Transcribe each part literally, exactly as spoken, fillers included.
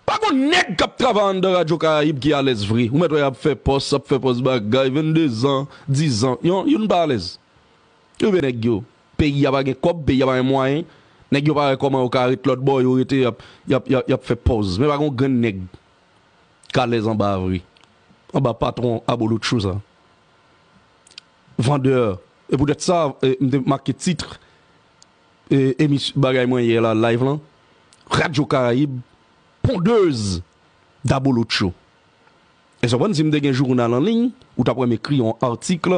Pa gon nèg k ap travay anndan Radyo Karayib ki alèz vre. Ou mèt wè y ap fè pòs, ap fè pòs bagay, venndezan, dizan. Yon, youn pa alèz. Yo vle nèg yo. Peyi a pa gen kòb, peyi a pa gen mwayen. Nèg yo pa wè kòman yo ka ret lòt bò, yo rete, y ap, y ap, y ap, y ap fè pòz. Men pa gon grenn nèg k alèz anba a vre. Anba patwon abolotcho sa. Vandè. E poutèt sa, e, m te make tit, e, emis-, bagay mwen yè la, live lan. Radyo Karayib, pondèz dabolotcho. E sa w konprann, si m te gen jounal an liy, ou t ap wè m ekri yon atik,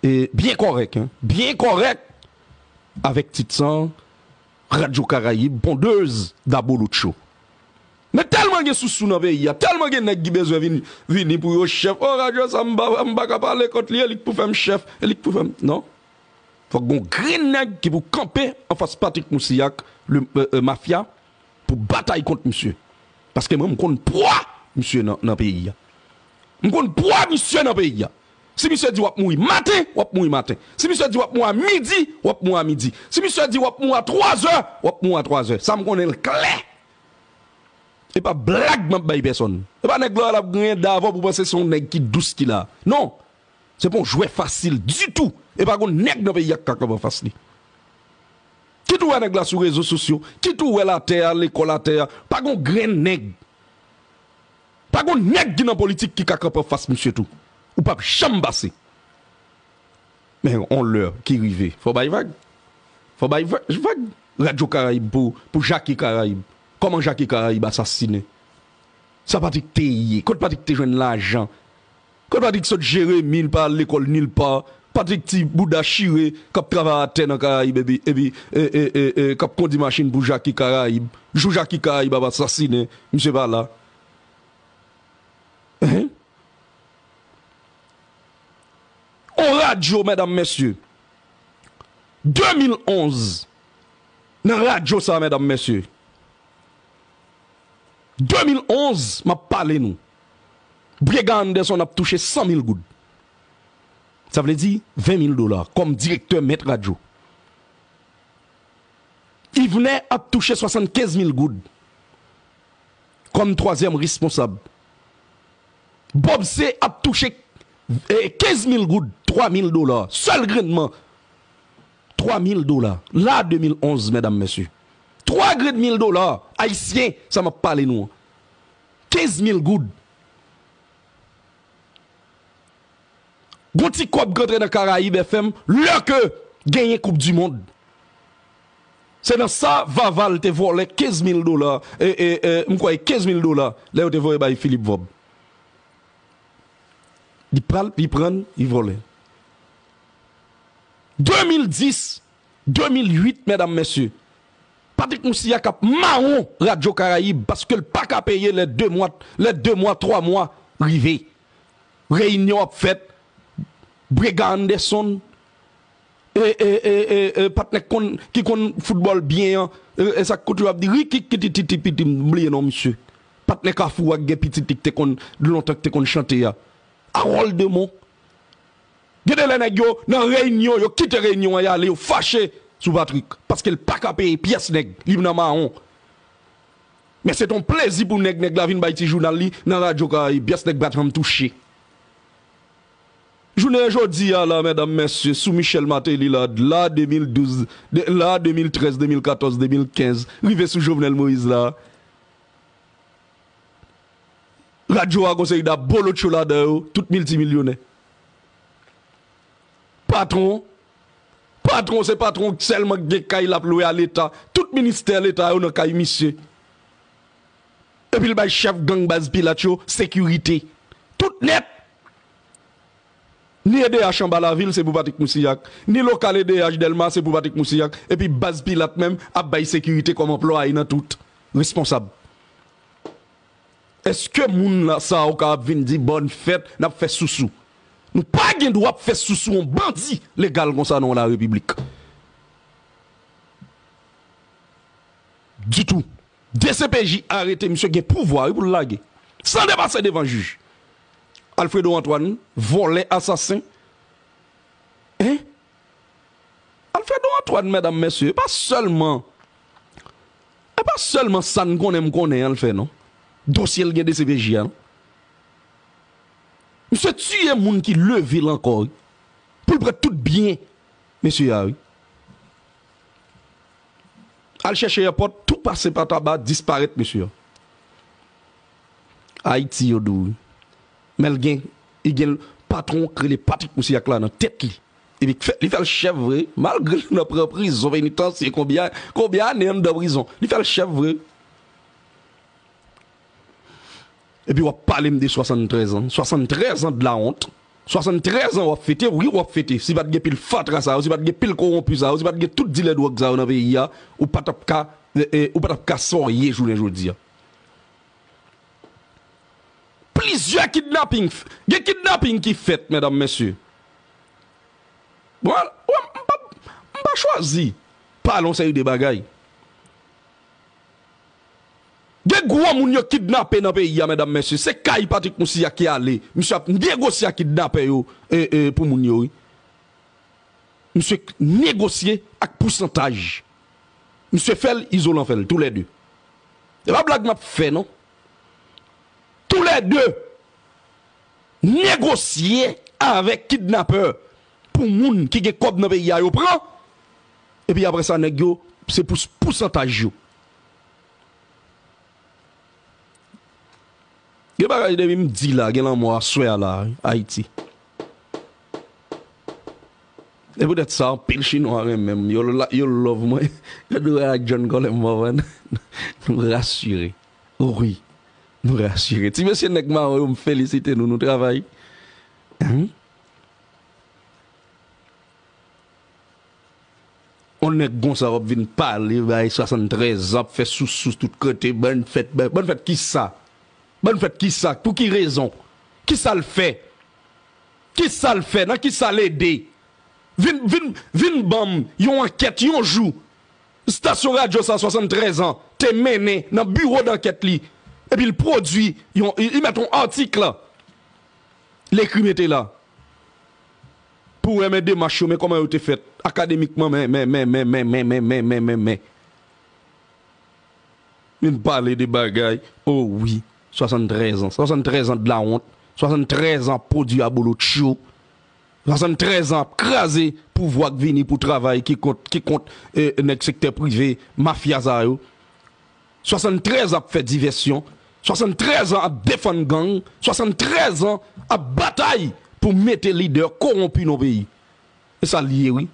e, byen kòrèk, en, byen kòrèk, avèk tit sa, Radyo Karayib, pondèz dabolotcho. Men tèlman gen sousou nan peyi a, tèlman gen nèg ki bezwen vin, vini pou yo chèf. O, radyo sa, m pa, m pa ka pale kont li, e li k pou fè m chèf, e li k pou fè m, non. Fòk gon grenn nèg ki pou kanpe anfas Patrick Moussilhac, le, e, e, mafya, pou batay kont misye. Paske mwen, m konn pwa misye nan, nan peyi a. M konn pwa misye nan peyi a. Si misye di w ap mouri maten, w ap mouri maten. Si misye di w ap mouri a midi, w ap mouri a midi. Si misye di w ap mouri a twazè, w ap mouri a twazè. Sa m konnen l klè. E pa blag m ap bay pèsonn. E pa nèg la l ap griyen davan pou panse se yon nèg ki dous ki la. Non. Se pa yon jwè fasil ditou. E pa gon nèg nan peyi a k ka kanpe anfas li. Kit ou wè nèg la sou rezo sosyo, kit ou wè l atè a, lekòl atè a, pa gon grenn nèg. Pa gon nèg ki nan politik ki ka kanpe anfas misye tou. Ou p ap janm pase. Men on lè ki rive, fò bay vag. Fò bay va-, vag. Radyo Karayib pou, pou Jackie Karayib. Kòman Jackie Karayib asasinen? Sa Patrick te ye? Kot Patrick te jwenn lajan? Kot Patrick sot jere mi l pa al lekòl nil pa? Patrick ti bouda chire k ap travay atè nan Karayib epi, epi, e, e, e, e, k ap kondi machin pou Jackie Karayib. Jou Jackie Karayib ap asasinen, misye pa la. Hein? On radyo, medam, mesye. De mil onz, nan radyo sa, medam, mesye. De mil onz, m ap pale nou. Brega Anderson ap touche san mil goud. Sa vle di ven mil dola kòm direktè mèt radyo. Yvener ap touche swasannkenz mil goud kòm twazyèm responsab. Bob C ap touche, e, kenz mil goud, twa mil dola, sèl grennman. Twa mil dola, la de mil onz, medam, mesye. Twa grenn mil dola ayisyen, sa m ap pale nou an. Kenz mil goud. Gon ti kòb k antre nan Karayib F M lè ke genyen Koup di Mond. Se nan sa Vaval te vòlè kenz mil dola, e, e, e, m kwè kenz mil dola, lè yo te voye bay Philippe Vob. Li pral, li prann, li vòlè. De mil dis, de mil uit, medam, mesye, Patrick Moussilhac ap mawon Radyo Karayib paske l pa ka peye lè de mwa, lè de mwa, twa mwa rive. Reyinyon ap fèt, Brega Anderson, e, e, e, e, e, patnè k konn, ki konn foutbòl byen an, e, e sa k kout yo ap di, rikikitititipiti, m bliye non misye. Patnè Kafou a k gen pitit li k te konn, lontan k te konn chante a. Harold Demon. Gen de lè nèg yo nan reyinyon, yo kite reyinyon an, y ale, yo fache sou Patrick, paske l pa ka peye pyès nèg, li nan mawon. Men se t on plezi pou nèg, nèg la vin bay ti jounal li nan Radyo Karayib, pyès nèg pa t janm touche. Jounen jodi a la, medam, mesye, sou Michel Martelly la, la de mil douz, de, la de mil trèz, de mil katòz, de mil kenz, rive sou Jovenel Moïse la, radyo a gon seri dabolotcho ladan yo, tout miltimilyonè. Patwon, patwon se patwon sèlman k gen kay l ap lwe a Leta. Tout ministè Leta yo nan kay misye. Epi l bay chèf gang Baz Pilat yo sekirite. Tout nèt. Ni E D H anba lavil, se pou Patrick Moussilhac. Ni lokal E D H Dèlma, se pou Patrick Moussilhac. Epi Baz Pilat menm ap bay sekirite kòm anplwaye nan tout. Responsab. Èske moun la, sa yo ka ap vin di bòn fèt, n ap fè sousou? Nou pa gen dwa ap fè sousou yon bandi legal konsa nan yon larepiblik. Ditou. D C P J arete misye, gen pouvwa, wi, pou l lage. San depase devan jij. Alfredo Antoine, vòlè, asasen. Hein? Alfredo Antoine, medam, mesye, e pa sèlman, e pa sèlman sa n konnen m konnen an l fè, non. Dosye l gen D C P J a, non? Misye tiye moun ki leve l ankò, wi. Pou l pran tout byen mesye a, wi. Al chèche èpòt, tou pase pa taba, disparèt mesye a. Ayiti, yo di w, wi. Men l gen, li gen patwon k rele Patrick Moussayac la nan tèt li. Epi k fè, li fè l chèf vre, malgre l nan pran prizon, penitansye, konbyen, konbyen ane anndan prizon. Li fè l chèf vre. Epi w ap pale m de swasanntrèz an. Swasanntrèz an de lawont. Swasanntrèz an w ap fete, wi, w ap fete. Si pa t gen pil fatra sa yo, si pa t gen pil kowonpi sa yo, si pa t gen tout dilè dwòg sa yo nan peyi a, ou pa t ap ka, e, e, ou pa t ap ka sa w ye jounen jodi a. Plizyè kidnaping, f- gen kidnaping ki fèt, medam, mesye. Bon, al- w- m pa, m pa chwazi pale yon seri de bagay. Gen gwo moun yo kidnape nan peyi a, medam, mesye. Se kay Patrick Moussayac ki ale. Misye ap negosye ak kidnapè yo, e, e, pou moun yo, wi. Misye negosye ak pousantaj. Misye fè l, Izolan fè l, toulède. Se pa blag m ap fè, non. Toulède negosye avèk kidnapè pou moun ki gen kòb nan peyi a yo pran. Epi apre sa, nèg yo, se pou pousantaj yo. Gen bagay depi m di la, gen lanmò aswè a la, Ayiti. E poutèt sa, anpil Chinwa renmen m. Yo, la- yo love mwen. Yo dwe ak John Colem Morvan. Nou rasire. Wi. Nou rasire. Ti mesye nèg mawon yo, m felisite nou. Nou travay. Hein? On nèg konsa w ap vin pale, bay swasanntrèz an, ap fè sousous tout kote, bann fèt, bann, bann fèt kisa? Bann fèt kisa? Pou ki rezon? Kisa l fè? Kisa l fè? Nan kisa l ede? Vin, vin, vin ban m yon ankèt yon jou. Estasyon radyo sa, swasanntrèz an, te mennen nan biwo dankèt li. Epi l pwodui, yon, li, li mèt yon atik la. L ekri mete la. Pou wè men demach yo, men kòman yo te fèt. Akademikman, men, men, men. Vin pale de bagay. O wi, swasanntrèz an. Swasanntrèz an de lawont. Swasanntrèz an ap pwodui abolotcho. Swasanntrèz an ap kraze pouvwa k vini pou travay ki kont, ki kont, e, nèg sektè prive, mafya sa yo. Swasanntrèz an ap fè divèsyon. Swasanntrèz an ap defann gang. Swasanntrèz an ap batay pou mete lidè kowonpi nan peyi. E sa l ye, wi.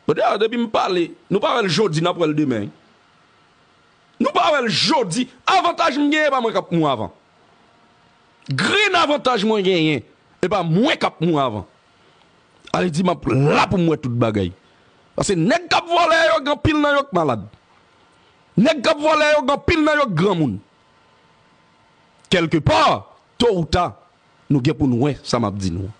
Bon, dayè, depi m pale, nou pa wè l jodi, n ap wè l demen. Nou pa wè l jodi. Avantaj m genyen, e pa mwen k ap mouri avan. Grenn avantaj mwen genyen, e pa mwen k ap mouri avan. Ale di m ap la pou m wè tout bagay. Paske nèg k ap vòlè yo, gen anpil nan yo k malad. Nèg k ap vòlè yo, gen anpil nan yo k granmoun. Kèlkepa, to ou ta, nou gen pou n wè sa m ap di nou an.